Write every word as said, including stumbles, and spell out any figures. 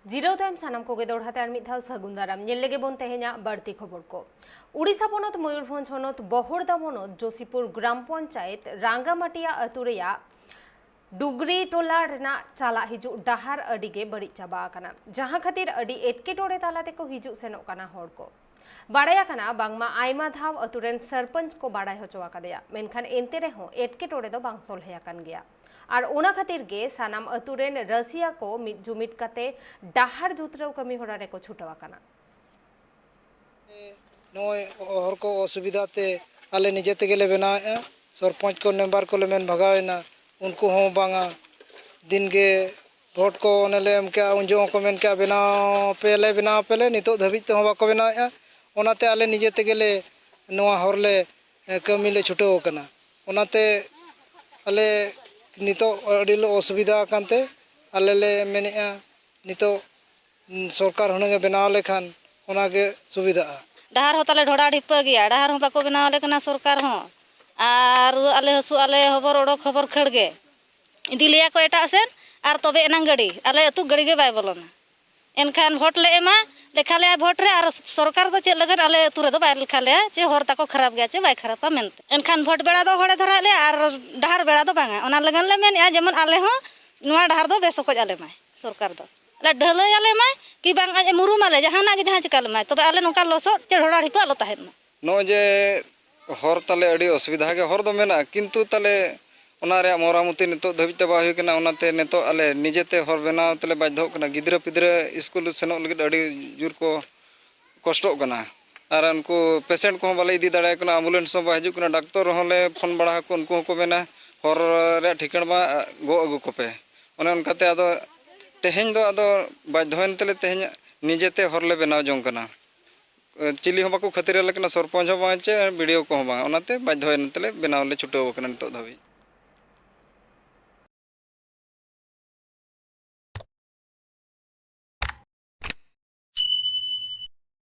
ᱡᱤᱨᱟᱹᱣ ᱛᱟᱭᱚᱢ ᱥᱟᱱᱟᱢ ᱠᱚᱜᱮ ᱫᱚᱲᱦᱟ ᱛᱮ ᱟᱨ ᱢᱤᱫ ᱫᱷᱟᱣ ᱥᱟᱹᱜᱩᱱ ᱫᱟᱨᱟᱢ᱾ ᱧᱮᱞ ᱞᱮᱜᱮ ᱵᱚᱱ ᱛᱮᱦᱮᱧᱟᱜ ᱵᱟᱹᱲᱛᱤ ᱠᱷᱚᱵᱚᱨ ᱠᱚ᱾ ᱩᱲᱤᱥᱥᱟ ᱯᱚᱱᱚᱛ ᱢᱚᱭᱩᱨᱵᱷᱚᱸᱡᱽ ᱦᱚᱱᱚᱛ ᱵᱚᱦᱚᱲᱫᱟ ᱵᱚᱱᱚᱛ ᱡᱳᱥᱤᱯᱩᱨ ᱜᱨᱟᱢ ᱯᱚᱧᱪᱟᱭᱮᱛ ᱨᱟᱝᱜᱟᱢᱟᱴᱤᱭᱟ ᱟᱹᱛᱩ ᱨᱮᱭᱟᱜ ᱰᱩᱜᱽᱨᱤ ᱴᱚᱞᱟ ᱨᱮᱱᱟᱜ ᱪᱟᱞᱟᱜ ᱦᱤᱡᱩᱜ ᱰᱟᱦᱟᱨ ᱟᱹᱰᱤ ᱜᱮ ᱵᱟᱹᱲᱤᱡ ᱪᱟᱵᱟ ᱟᱠᱟᱱᱟ, ᱡᱟᱦᱟᱸ ᱠᱷᱟᱹᱛᱤᱨ ᱟᱹᱰᱤ ᱮᱴᱠᱮᱴᱚᱬᱮ ᱛᱟᱞᱟ ᱛᱮᱠᱚ ᱦᱤᱡᱩᱜ ᱥᱮᱱᱚᱜ ᱠᱟᱱᱟ ᱦᱚᱲ ᱠᱚ᱾ ᱵᱟᱲᱟᱭ ᱟᱠᱟᱱᱟ ᱵᱟᱝᱢᱟ ᱟᱭᱢᱟ ᱫᱷᱟᱣ ᱟᱹᱛᱩ ᱨᱮᱱ ᱥᱚᱨᱯᱚᱧᱪ ᱠᱚ ᱵᱟᱲᱟᱭ ᱦᱚᱪᱚ ᱟᱠᱟᱫᱮᱭᱟ, ᱢᱮᱱᱠᱷᱟᱱ ᱮᱱᱛᱮ ᱨᱮᱦᱚᱸ ᱮᱴᱠᱮᱴᱚᱬᱮ ᱫᱚ ᱵᱟᱝ ᱥᱚᱞᱦᱮ ᱟᱠᱟᱱ ᱜᱮᱭᱟ᱾ ᱟᱨ ᱚᱱᱟ ᱠᱷᱟᱹᱛᱤᱨ ᱜᱮ ᱥᱟᱱᱟᱢ ᱟᱹᱛᱩ ᱨᱮᱱ ᱨᱟᱹᱥᱤᱭᱟ ᱠᱚ ᱢᱤᱫ ᱡᱩᱢᱤᱫ ᱠᱟᱛᱮ ᱰᱟᱦᱟᱨ ᱡᱩᱛᱨᱟᱹᱣ ᱠᱟᱹᱢᱤ ᱦᱚᱨᱟ ᱨᱮᱠᱚ ᱪᱷᱩᱴᱟᱹᱣ ᱟᱠᱟᱱᱟ᱾ ᱱᱚᱜᱼᱚᱭ ᱦᱚᱨ ᱠᱚ ᱚᱥᱩᱵᱤᱫᱷᱟ ᱛᱮ ᱟᱞᱮ ᱱᱤᱡᱮ ᱛᱮᱜᱮ ᱞᱮ ᱵᱮᱱᱟᱣᱮᱫᱼᱟ᱾ ᱥᱚᱨᱯᱚᱧᱪ ᱠᱚ, ᱢᱮᱢᱵᱟᱨ ᱠᱚᱞᱮ ᱢᱮᱱ ᱵᱷᱟᱜᱟᱣᱮᱱᱟ, ᱩᱱᱠᱩ ᱦᱚᱸ ᱵᱟᱝᱟ᱾ ᱫᱤᱱ ᱜᱮ ᱵᱷᱳᱴ ᱠᱚ ᱚᱱᱮ ᱞᱮ ᱮᱢ ᱠᱮᱜᱼᱟ, ᱩᱱ ᱡᱚᱦᱚᱜ ᱦᱚᱸᱠᱚ ᱢᱮᱱ ᱠᱮᱜᱼᱟ, "ᱵᱮᱱᱟᱣ ᱯᱮᱭᱟᱞᱮ, ᱵᱮᱱᱟᱣ ᱯᱮᱭᱟᱞᱮ", ᱱᱤᱛᱚᱜ ᱫᱷᱟᱹᱵᱤᱡ ᱛᱮᱦᱚᱸ ᱵᱟᱠᱚ ᱵᱮᱱᱟᱣᱮᱫᱼᱟ᱾ ᱚᱱᱟᱛᱮ ᱟᱞᱮ ᱱᱤᱡᱮ ᱛᱮᱜᱮ ᱞᱮ ᱱᱚᱣᱟ ᱦᱚᱨ ᱞᱮ, ᱮ, ᱠᱟᱹᱢᱤ ᱞᱮ ᱪᱷᱩᱴᱟᱹᱣ ᱟᱠᱟᱱᱟ᱾ ᱚᱱᱟᱛᱮ ᱟᱞᱮ ᱱᱤᱛᱚᱜ ᱟᱹᱰᱤ ᱞᱮ ᱚᱥᱩᱵᱤᱫᱷᱟ ᱟᱠᱟᱱ ᱛᱮ ᱟᱞᱮ ᱞᱮ ᱢᱮᱱᱮᱫᱼᱟ, ᱱᱤᱛᱚᱜ ᱥᱚᱨᱠᱟᱨ ᱦᱩᱱᱟᱹᱝ ᱮ ᱵᱮᱱᱟᱣ ᱞᱮᱠᱷᱟᱱ ᱚᱱᱟ ᱜᱮ ᱥᱩᱵᱤᱫᱷᱟᱜᱼᱟ᱾ ᱰᱟᱦᱟᱨ ᱦᱚᱸ ᱛᱟᱞᱮ ᱰᱷᱚᱲᱟ ᱰᱷᱤᱯᱟᱹ ᱜᱮᱭᱟ, ᱰᱟᱦᱟᱨ ᱦᱚᱸ ᱵᱟᱠᱚ ᱵᱮᱱᱟᱣ ᱟᱞᱮ ᱠᱟᱱᱟ ᱥᱚᱨᱠᱟᱨ ᱦᱚᱸ᱾ ᱟᱨ ᱨᱩᱣᱟᱹᱜ ᱟᱞᱮ, ᱦᱟᱹᱥᱩᱜ ᱟᱞᱮ, ᱦᱚᱵᱚᱨ ᱚᱰᱚᱠ ᱦᱚᱵᱚᱨ ᱠᱷᱟᱹᱲ ᱜᱮ᱾ ᱤᱫᱤ ᱞᱮᱭᱟ ᱠᱚ ᱮᱴᱟᱜ ᱥᱮᱱ ᱟᱨ ᱛᱚᱵᱮ ᱮᱱᱟᱝ ᱜᱟᱹᱰᱤ, ᱟᱞᱮ ᱟᱹᱛᱩ ᱜᱟᱹᱰᱤ ᱜᱮ ᱵᱟᱭ ᱵᱚᱞᱚᱱᱟ᱾ ᱮᱱᱠᱷᱟᱱ ᱵᱷᱳᱴ ᱞᱮ ᱮᱢᱟ, ᱞᱮᱠᱷᱟ ᱞᱮᱭᱟ ᱵᱷᱳᱴ ᱨᱮ, ᱟᱨ ᱥᱚᱨᱠᱟᱨ ᱫᱚ ᱪᱮᱫ ᱞᱟᱹᱜᱤᱫ ᱟᱞᱮ ᱟᱹᱛᱩ ᱨᱮᱫᱚ ᱵᱟᱭ ᱞᱮᱠᱷᱟ ᱞᱮᱭᱟ ᱪᱮ ᱦᱚᱨ ᱛᱟᱠᱚ ᱠᱷᱟᱨᱟᱯ ᱜᱮᱭᱟ ᱪᱮ ᱵᱟᱭ ᱠᱷᱟᱨᱟᱯᱟ ᱢᱮᱱᱛᱮ᱾ ᱮᱱᱠᱷᱟᱱ ᱵᱷᱳᱴ ᱵᱮᱲᱟ ᱫᱚ ᱦᱚᱲᱮ ᱫᱷᱚᱨᱟᱣᱮᱫ ᱞᱮᱭᱟ ᱟᱨ ᱰᱟᱦᱟᱨ ᱵᱮᱲᱟ ᱫᱚ ᱵᱟᱝᱟ᱾ ᱚᱱᱟ ᱞᱟᱹᱜᱤᱫ ᱞᱮ ᱢᱮᱱᱮᱫᱼᱟ ᱡᱮᱢᱚᱱ ᱟᱞᱮ ᱦᱚᱸ ᱱᱚᱣᱟ ᱰᱟᱦᱟᱨ ᱫᱚ ᱵᱮᱥ ᱚᱠᱚᱡ ᱟᱞᱮ ᱢᱟᱭ ᱥᱚᱨᱠᱟᱨ ᱫᱚ᱾ ᱟᱞᱮ ᱰᱷᱟᱹᱞᱟᱹᱭ ᱟᱞᱮ ᱢᱟᱭ, ᱠᱤ ᱵᱟᱝ ᱟᱡ ᱮ ᱢᱩᱨᱩᱢ ᱟᱞᱮ, ᱡᱟᱦᱟᱱᱟᱜ ᱜᱮ ᱡᱟᱦᱟᱸ ᱪᱤᱠᱟ ᱞᱮ ᱢᱟᱭ, ᱛᱚᱵᱮ ᱟᱞᱮ ᱱᱚᱝᱠᱟ ᱞᱚᱥᱚᱫ ᱪᱮ ᱰᱷᱚᱲᱟ ᱰᱷᱤᱯᱟᱹ ᱟᱞᱚ ᱛᱟᱦᱮᱱ ᱢᱟ᱾ ᱱᱚᱜᱼᱚᱭ ᱡᱮ ᱦᱚᱨ ᱛᱟᱞᱮ ᱟᱹᱰᱤ ᱚᱥᱩᱵᱤᱫᱷᱟ ᱜᱮ, ᱦᱚᱨ ᱫᱚ ᱢᱮᱱᱟᱜᱼᱟ, ᱠᱤᱱᱛᱩ ᱛᱟᱞᱮ ᱚᱱᱟ ᱨᱮᱭᱟᱜ ᱢᱚᱨᱟᱢᱚᱛᱤ ᱱᱤᱛᱚᱜ ᱫᱷᱟᱹᱵᱤᱡ ᱛᱮ ᱵᱟᱝ ᱦᱩᱭ ᱠᱟᱱᱟ᱾ ᱚᱱᱟᱛᱮ ᱱᱤᱛᱚᱜ ᱟᱞᱮ ᱱᱤᱡᱮᱛᱮ ᱦᱚᱨ ᱵᱮᱱᱟᱣ ᱛᱮᱞᱮ ᱵᱟᱫᱽᱫᱷᱚᱜ ᱠᱟᱱᱟ᱾ ᱜᱤᱫᱽᱨᱟᱹ ᱯᱤᱫᱽᱨᱟᱹ ᱥᱠᱩᱞ ᱥᱮᱱᱚᱜ ᱞᱟᱹᱜᱤᱫ ᱟᱹᱰᱤ ᱡᱳᱨ ᱠᱚ ᱠᱚᱥᱴᱚᱜ ᱠᱟᱱᱟ᱾ ᱟᱨ ᱩᱱᱠᱩ ᱯᱮᱥᱮᱱᱴ ᱠᱚᱦᱚᱸ ᱵᱟᱞᱮ ᱤᱫᱤ ᱫᱟᱲᱮᱭᱟᱠᱚ ᱠᱟᱱᱟ, ᱟᱢᱵᱩᱞᱮᱱᱥ ᱦᱚᱸ ᱵᱟᱭ ᱦᱤᱡᱩᱜ ᱠᱟᱱᱟ᱾ ᱰᱟᱠᱛᱚᱨ ᱦᱚᱸᱞᱮ ᱯᱷᱳᱱ ᱵᱟᱲᱟ ᱟᱠᱚ, ᱩᱱᱠᱩ ᱦᱚᱸᱠᱚ ᱢᱮᱱᱟ ᱦᱚᱨ ᱨᱮᱭᱟᱜ ᱴᱷᱤᱠᱟᱹᱱ ᱢᱟ ᱜᱚᱜ ᱟᱹᱜᱩ ᱠᱚᱯᱮ᱾ ᱚᱱᱮ ᱚᱱᱠᱟᱛᱮ ᱟᱫᱚ ᱛᱮᱦᱮᱧ ᱫᱚ ᱟᱫᱚ ᱵᱟᱫᱽᱫᱷᱚᱭᱮᱱ ᱛᱮᱞᱮ ᱛᱮᱦᱮᱧ ᱱᱤᱡᱮᱛᱮ ᱦᱚᱨ ᱞᱮ ᱵᱮᱱᱟᱣ ᱡᱚᱝ ᱠᱟᱱᱟ᱾ ᱪᱤᱞᱤ ᱦᱚᱸ ᱵᱟᱠᱚ ᱠᱷᱟᱹᱛᱤᱨ ᱟᱞᱮ ᱠᱟᱱᱟ, ᱥᱚᱨᱯᱚᱧᱪ ᱦᱚᱸ ᱵᱟᱝ ᱪᱮ ᱵᱤ ᱰᱤ ᱳ ᱠᱚᱦᱚᱸ ᱵᱟᱝ᱾ ᱚᱱᱟᱛᱮ ᱵᱟᱫᱽᱫᱷᱚᱭᱮᱱ ᱛᱮᱞᱮ ᱵᱮᱱᱟᱣ ᱞᱮ ᱪᱷᱩᱴᱟᱹᱣ ᱟᱠᱟᱱᱟ ᱱᱤᱛᱚᱜ ᱫᱷᱟᱹᱵᱤᱡ᱾